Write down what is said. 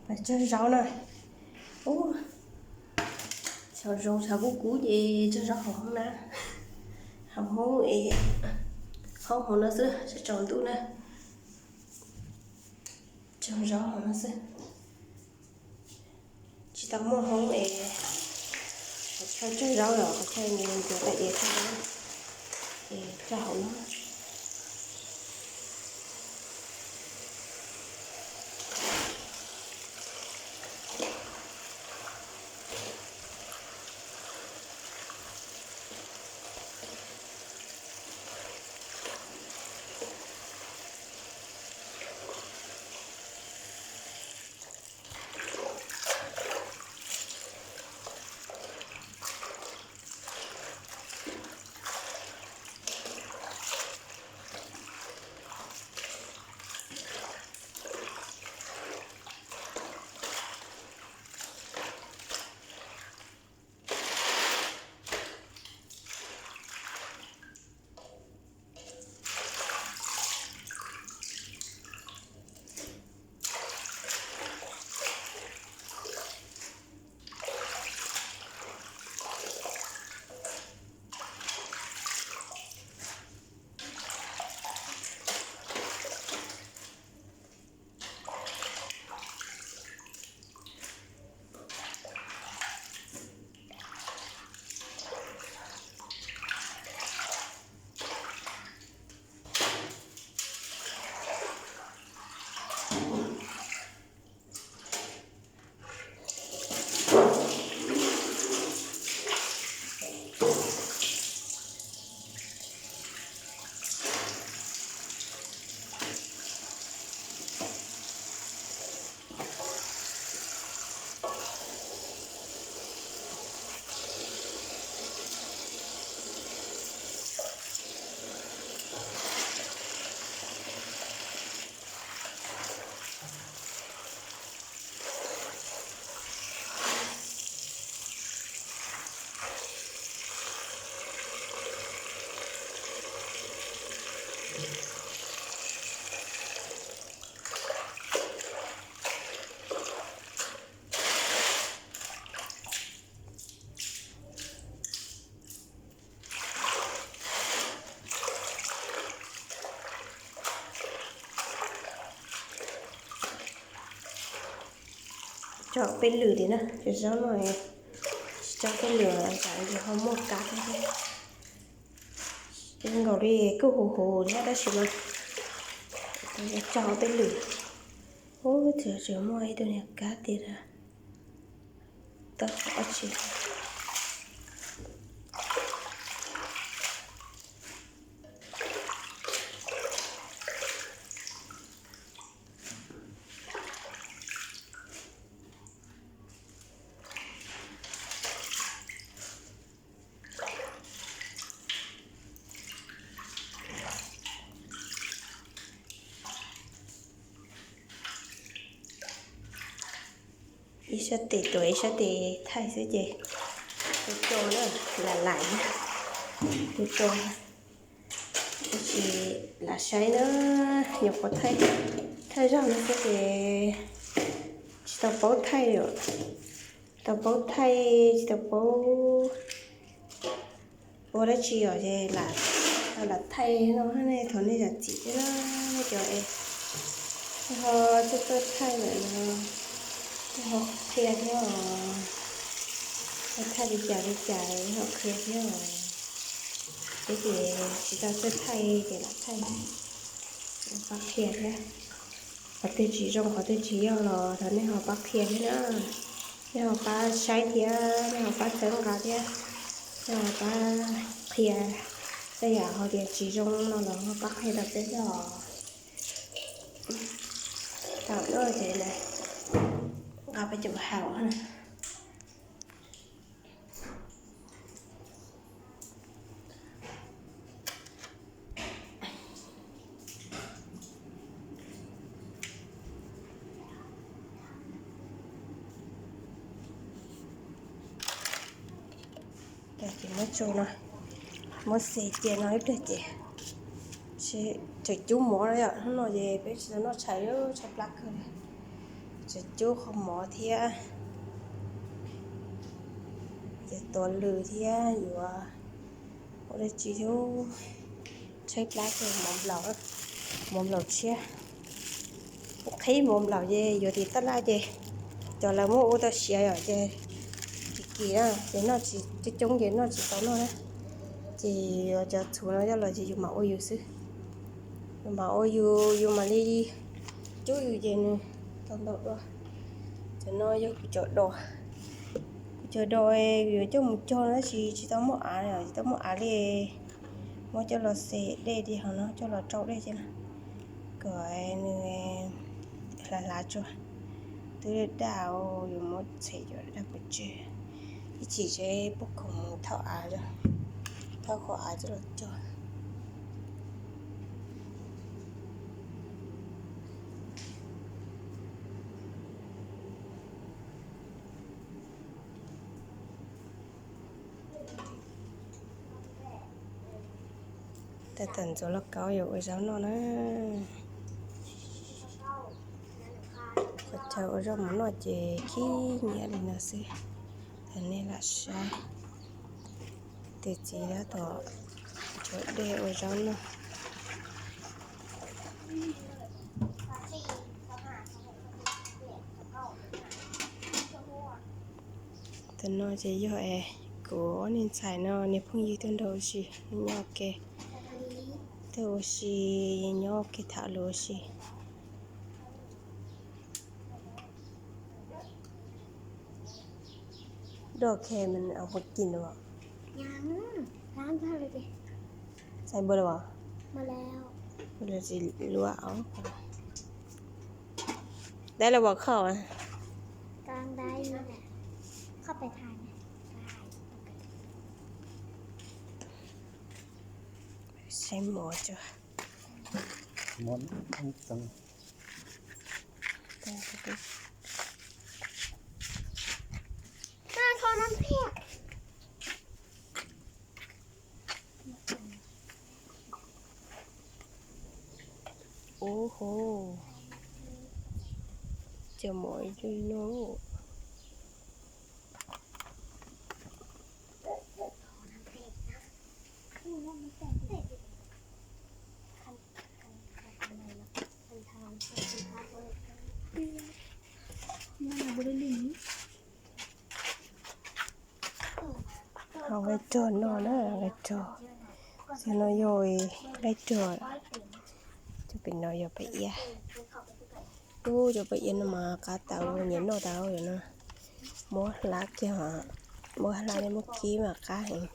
Tsaug zaub na. Ub, xyov zoo xyov kub kub ces tsaug zaub hauv hoob na. Hauv hoob es, hoob hauv no xwb, tsaus ntuj na. Tsaug zaub hauv no xwb. Tsis tau muaj hoob es, qhov chaw tsaug zaub los qhov chaw nws ncuav tau diav tsaug zaub es tso hauv no. Tso peb lwm li na, cov zaub no tsis tso peb lwm tsam ho muaj kab thiab. Zoo nkaus li kuj huv huv thiab tab sis mas tso peb lwm. Ub, tseem muaj ib tug niag kab tiag. Tau dab tsi. Ib sab tes tuav ib sab tes thaij xwb ces tu tu na, lam laim tu tu. Tab sis lam saib na, nyuam qhuav thaij zog no xwb ces tsis tau paub thaij, tau paub thaij tsis tau paub ua dab tsi os ces lam, lam thaij no nej, thov nej zam txim thiab na. Nej cov es ho tuaj tuaj thaij lawm no, nej ho qhia thiab os, thaij li cas li cas ho qhia thiab os. Peb ces tsis tau tuaj thaij ces lam thaij, pab qhia thiab. Qhov twg tsis zoo qhov twg tsis yog los thov nej ho pab qhia thiab na. Nej ho pab saib thiab nej ho pab txhawb nqa thiab, nej ho pab qhia. Tej yam ho tias tsis zoo no los ho pab qhia rau peb thiab os. Tau na ces nqa peb caum hau na. Ces muab tso no, muab xes cia no ib pliag ces tseem cub mov no yom. Hnub no ces peb tsis tau noj tshais, tshaib plab kawg li. Tseem cub qhov mov thiab, ces tuav lws thiab yuav ua dab tsi thiab. Tshaib plab ces mov nplaum, mov nplaum tshiab. Kuv qhib mov nplaum ces yuav tim tab laj ces cov lawv muab ua tau siav yom ces kim kim na ces noj tsis coob coob ces noj tsis tau noj na. Ces yuav cov txhuv no coj los ces yus mam ua yus xwb. Yus mam ua yus, yus mam li cub yus ces nws tau ntau dua. Cov no yog kuv cov dos, kuv cov dos yuav coj mus cog tab sis tsis tau muaj av, tsis tau muaj av li. Muab coj los xes dej li hauv no, coj los rau dej thiab na, kom nws hlav hlav tsuag. Twb daj, yuav muab txhem cov daj pov tseg. Ib chim seb puab khoom mus thauj av, thauj qhov av coj los cog. Tab tom ntxuav lauj kaub yuav ua zaub noj na. Qhov chaw ua zaub mov noj ces khib nyiab li no xwb. Thaum nej lam saib, tus txiv tab tom ntxuav dej ua zaub noj. Tam no ces yog es kuv ob niag ntxhais no niag phooj ywg tuaj nrog ua si, nyob ua ke, tuaj ua si, nyob ua ke tham lus ua si. Doj khe mas au puas kis los? Txais npua los? Tsis luaj os. Dai los pom khoj. Saib mov tso. Ub ho, cov mov ib lub no. Hau nqaij rog no na, nqaij rog. Xyov no yog nqaij rog, cov pem no yog paj iab. Ub, cov paj iab no mas qab tau, nyiam noj tau yom no. Muab hlab kiag, muab hlab li muab kib mas qab heev.